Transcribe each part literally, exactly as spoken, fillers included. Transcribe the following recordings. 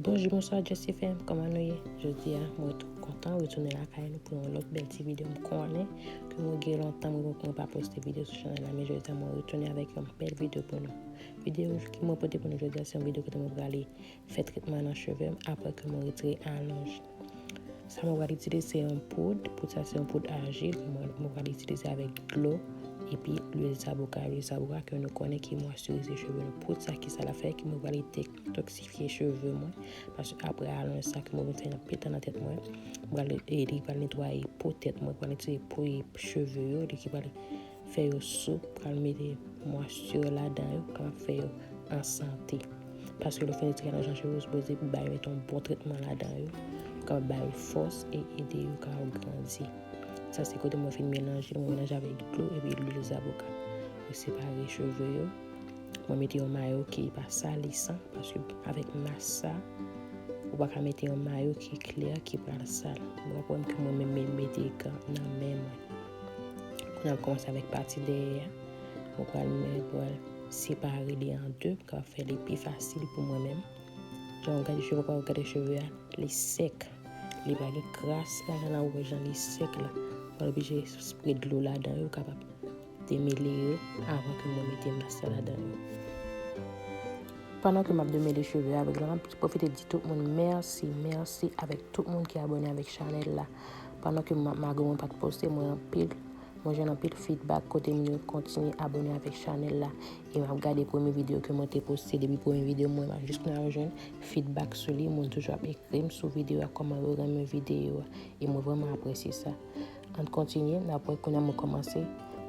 Bonjou, bonswa, Jessy Fam, kòman nou ye? Jodi a, mwen tou kontan retounen lakay nou pou yon lòt bèl ti videyo. M konnen ke mwen gen lontan mwen, mwen pa poste videyo sou chanèl la, men jodi a mwen retounen avèk yon bèl videyo pou nou. Videyo ki mwen pote pou nou jodi a, se yon videyo kote mwen prale fè tretman nan cheve m apre ke mwen retire alonj. Sa mwen pral itilize se yon poud. Poud sa se yon poud ajil. Mwen, mwen pral itilize avèk dlo epi lwil zaboka. Lwil zaboka ke nou konnen ki mwasyirize cheve nou. Poud sa ki sa l ap fè, ki mwen pral detoksifye cheve mwen. Paske apre alonj sa ke mwen vin fè anpil tan nan tèt mwen, mwen pral, e, li pral netwaye po tèt mwen, pral retire po cheve yo, li ki pral fè yo soup, pral mete mwasyè ladan yo, kapab fè yo an sante. Paske lè w fè netwayaj nan cheve, ou sipoze ba yo, mete yon bon tretman ladan yo, pou kapab ba yo fòs e ede yo kapab grandi. Sa se kote mwen fin melanje, mwen melanje avèk dlo epi lwil zaboka. Mwen separe cheve yo. Mwen mete yon mayo ki pa salisan, paske avèk mas sa, ou pa ka mete yon mayo ki klè, ki pral sal. Mwen wè ke mwen menm mete gan nan men mwen. Kounye a m kòmanse avèk pati dèyè a. Mwen pral, mwen pral separe li an de, pou kapab fè li pi fasil pou mwen menm. Jan w gade cheve, w gade cheve a, li sèk. Li pa gen kras ladan l, ou wè jan li sèk la. Mwen oblije spre dlo ladan yo, kapab demele yo avan ke mwen mete mas la ladan yo. Pandan ke m ap demele cheve avèk dlo, m ap pwofite di tout moun mèsi, mèsi avèk tout moun ki abòne avèk chanèl la. Pandan ke m, malgre mwen pa t poste, mwen anpil, mwen jwenn anpil feedback kote moun yo kontinye abòne avèk chanèl la. E m ap gade premye videyo ke mwen te poste, depi premye videyo mwen, m ap jis kounye a jwenn feedback sou li. Moun toujou ap ekri m sou videyo a, kòman yo renmen videyo a. E mwen vrèman apresye sa. Ann kontinye, n ap wè kounye a mwen kòmanse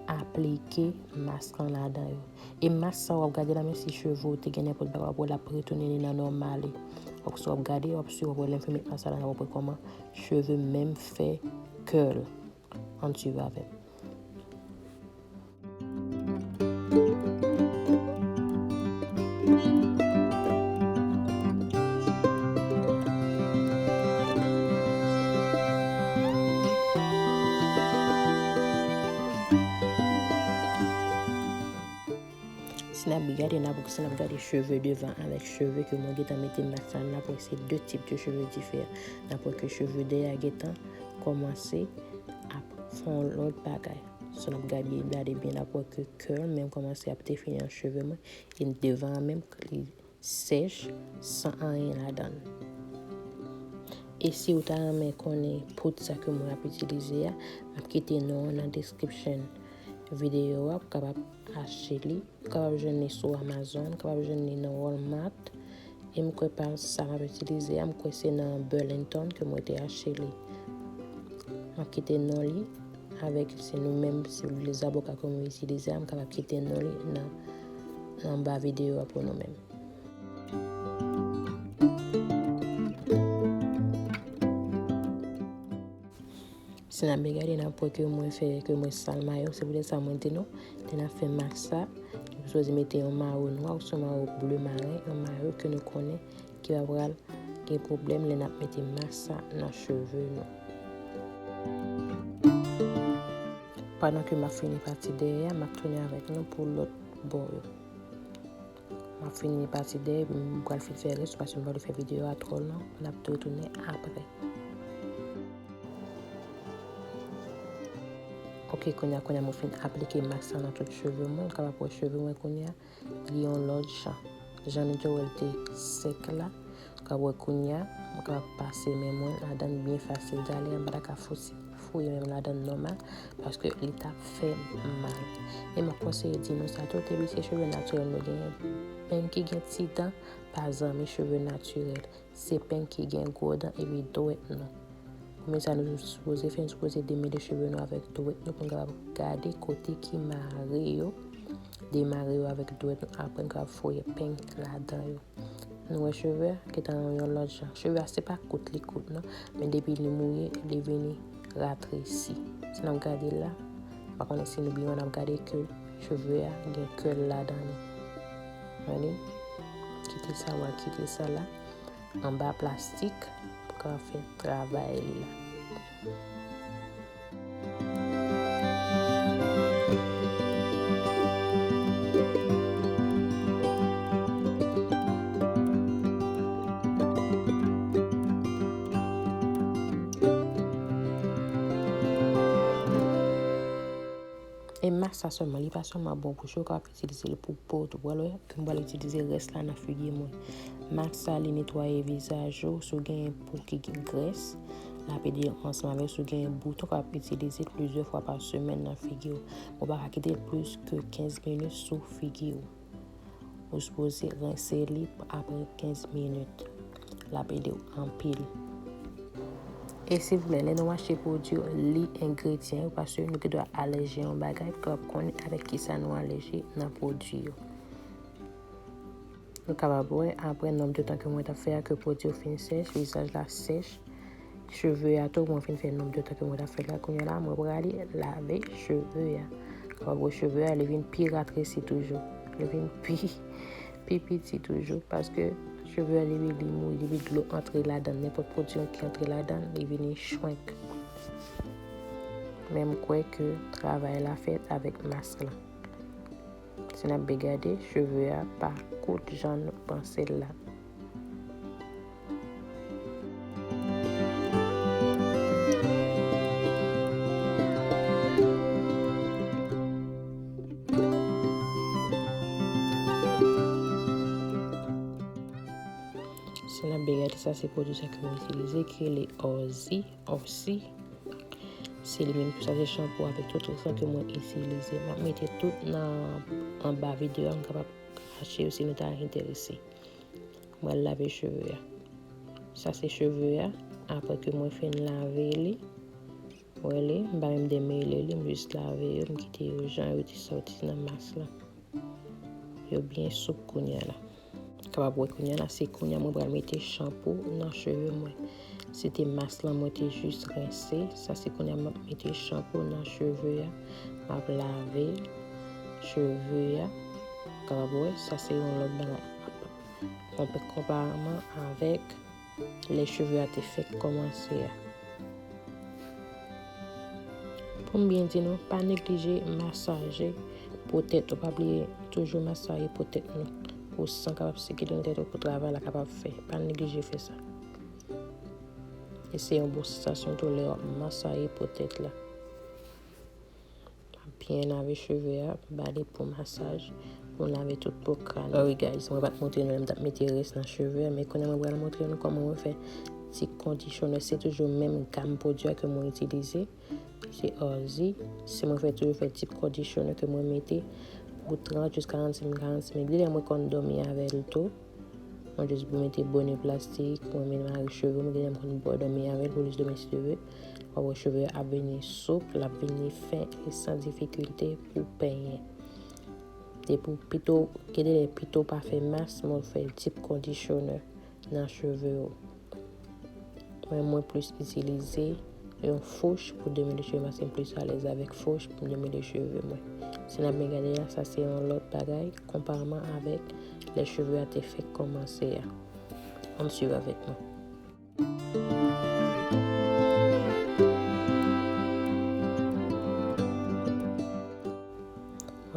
aplike mas lan ladan yo. E mas sa w ap gade la, menm si cheve w te gen nenpòt bagay, w ap wè l ap retounen li nan nòmal li. Donk, si w ap gade, w ap swiv, w ap wè lè m fin met mas la ladan, w ap wè kòman cheve m menm fè curl. Ann swiv avè m. Si n ap gade, n ap, si n ap gade cheve devan avèk cheve ke mwen gentan mete mas la, n ap wè se de tip de cheve diferan. N ap wè ke cheve dèyè a gentan kòmanse ap fè yon lòt bagay. Si n ap gade, gade byen, n ap wè ke curl menm kòmanse ap defini an cheve mwen, e devan an menm, li sèch, san anyen ladan l. E si w ta renmen konnen poud sa ke mwen ap itilize a, m ap kite non an nan description videyo a, pou kapab achte li. Ou kapab jwenn li sou Amazon, ou kapab jwenn li nan Walmart. E m kwè pa sa m ap itilize a, m kwè se nan Burlington ke mwen te achte li. M ap kite non li avèk, se nou menm, se lwil zaboka ke mwen itilize a, m kapab kite non li nan, nan anba videyo a pou nou menm. Si n ap byen gade, n ap wè ke mwen fè, ke mwen sal mayo, se poutèt sa mwen di nou, lè n ap fè mas sa, nou sipoze mete yon mayo nwa oswa mayo ble maren, yon mayo ke nou konnen ki pa pral gen pwoblèm lè n ap mete mas sa nan cheve nou. Pandan ke m ap fini pati dèyè a, m ap tounen avèk nou pou lòt bò yo. M ap fini pati dèyè, epi m pral fin fè rès, paske m pa vle fè videyo a twò long, n ap retounen apre. Ok, kounye a, kounye a, mwen fin aplike mas la nan tout cheve mwen, ou kapab wè cheve mwen kounye a, li yon lòt jan. Jan nou te wè l te sèk la, ou kapab wè kounye a, mwen kapab pase men mwen ladan l byen fasil, talè m pa ta ka fouti fouye men m ladan l nòmal, paske li t ap fè mal. E m ap konseye di nou sa tou, depi se cheve natirèl nou genyen, peng ki gen ti dan, pa zanmi cheve natirèl. Se peng ki gen gwo dan epi dwèt nou. Premye sa nou sipoze fè, nou sipoze demele cheve nou avèk dwèt nou pou nou kapab gade kote ki mare yo, demare yo avèk dwèt nou, apre nou kapab foure peng ladan yo. Nou wè cheve a gentan yon lòt jan. Cheve a se pa kout li kout non, men depi li mouye, li vini ratresi. Si n ap gade la, m pa konnen si nou byen wè, n ap gade ke cheve a gen curl ladan li. Gade, kite sa, w a kite sa la, anba plastik, pou ka fè travay li la. Sa sèlman, li pa sèlman bon pou cheve, ou kapab itilize l pou po tou. Ou wè, m pral itilize rès la nan figi mwen. Mask sa, li netwaye vizaj ou. Si w gen po ki gen grès, l ap ede ansanm avè w. Si w gen bouton, ou kapab itilize l plizyè fwa pa semèn nan figi w. Ou pa ka kite l plis ke kenz minit sou figi w. Ou sipoze rense li apre kenz minit. L ap ede w anpil. E silvouplè, lè nou achte pwodui yo, li engredyan yo, paske nou gen dwa alèji a yon bagay, pou w ap konnen avèk kisa nou alèji nan pwodui yo. Nou kapab wè, apre nonb de tan ke mwen t ap fè a, ke pwodui yo fin sèch, vizaj la sèch, cheve a tou, mwen fin fè nonb de tan ke mwen t ap fè l la, kounye a la, mwen prale lave cheve a. Ou wè cheve a, li vin pi ratresi toujou. Li vin pi, pi piti toujou, paske cheve a, depi li mouri, depi dlo antre ladan l, nenpòt pwodui ki antre ladan l, li vini chwenk. Men m kwè ke travay la fèt avèk mask la. Si n ap byen gade, cheve a pa kout jan nou panse l la. Si n ap byen gade, sa se pwodui sa ke mwen itilize, ki rele Orzi, Orsi. Se li menm, sa se chanpou avèk tout rès lan ke mwen itilize. M ap mete tout nan anba videyo a, nou kapab achte yo si nou ta enterese. Mwen lave cheve a. Sa se cheve a, apre ke mwen fin lave li. Ou wè li, m pa menm demele li, m jis lave yo, m kite yo jan yo te sòti nan mask la. Yo byen soup kounye a la. Kapab wè kounye a la, se kounye a mwen pral mete chanpou nan cheve mwen. Se te mask lan mwen te jis rense, sa se kounye a m ap mete chanpou nan cheve a. M ap lave cheve a. Kapab wè, sa se yon lòt bagay. Konpe-, konpareman avèk lè cheve a te fèk kòmanse a. Pou m byen di nou, pa neglije masaje po tèt ou. Pa bliye toujou masaje po tèt nou pou san kapab sikile nan tèt ou, pou travay la kapab fè. Pa neglije fè sa. E se yon bon sansasyon tou lè w ap masaje po tèt la. Byen lave cheve a, ba li pou masaj, pou lave tout po kràn. Sorry guys, mwen pa t montre nou lè m t ap mete rès nan cheve a, men kounye a mwen pral montre nou kòman mwen fè ti kondisyonè. Se toujou menm gam pwodui a ke mwen itilize. Se Orzi. Se mwen fè toujou fè ti kondisyonè ke mwen mete pou trant jis karannsenk minit, karannsenk minit. Gen lè mwen konn dòmi avè l tou. Mwen jis pou mete bone plastik, mwen mete mare cheve, mwen gen lè m konn bò dòmi avè l pou jis dòmi cheve. W ap wè cheve a ap vini soup, l ap vini fen e san difikilte pou penyen. Depi w pito, gen de lè pito w pa fè mask, men w fè deep conditioner nan cheve w. Mwen, mwen plis itilize yon fouch pou demele cheve m, paske m plis alèz avèk fouch pou m demele cheve mwen. Si n ap byen gade la, sa se yon lòt bagay, konpareman avèk lè cheve a te fèk kòmanse a. Ann swiv avèk mwen.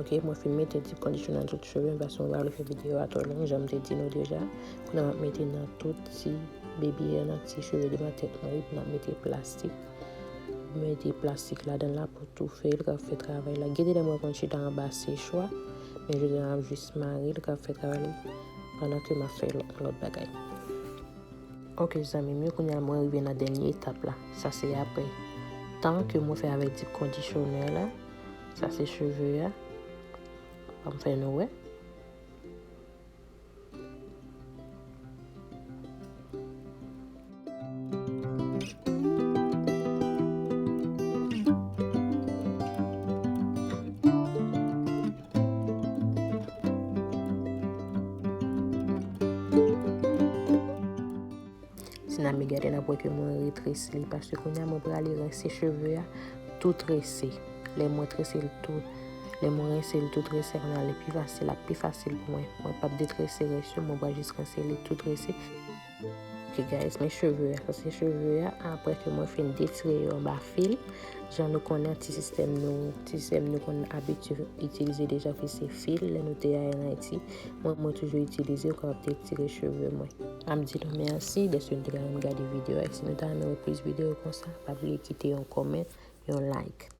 Ok, mwen fin mete deep conditioner nan tout cheve m, paske mwen pa vle fè videyo a twò long, jan m te di nou deja. Kounye a m ap mete nan tout ti baby hair, nan ti cheve devan tèt mwen, epi m ap mete plastik. Mete plastik ladan l la pou toufe l, k ap fè travay la. Gen de lè mwen konn chita anba sechwa, men jodi a m ap jis mare l, k ap fè travay la pandan ke m ap fè lòt, lòt bagay. Ok, zanmi m yo, kounye a mwen rive nan dènye etap la. Sa se apre tan ke mwen fè avèk deep conditioner la. Sa se cheve a. Ban m fè nou wè. Si n ap byen gade, n ap wè ke mwen retrese li, paske kounye a mwen prale rense cheve a tou trese. Lè mwen trese l tou, lè mwen rense l tou trese, kounye a li pi fasil, l ap pi fasil pou mwen. Mwen p ap detrese rès yo, mwen pral jis rense li tou trese. Ok guys, men cheve a, sa se cheve a, apre ke mwen fin detire yo anba fil, jan nou konnen ti sistèm nou, ti sistèm nou konn abitye itilize deja ki se fil, lè nou te ay an Ayiti, mwen, mwen toujou itilize, ou kapab detire cheve mwen. M ap di nou mèsi dèske nou te ka menm gade videyo a, e si nou ta renmen wè plis videyo konsa, pa bliye kite yon kòmè, yon like.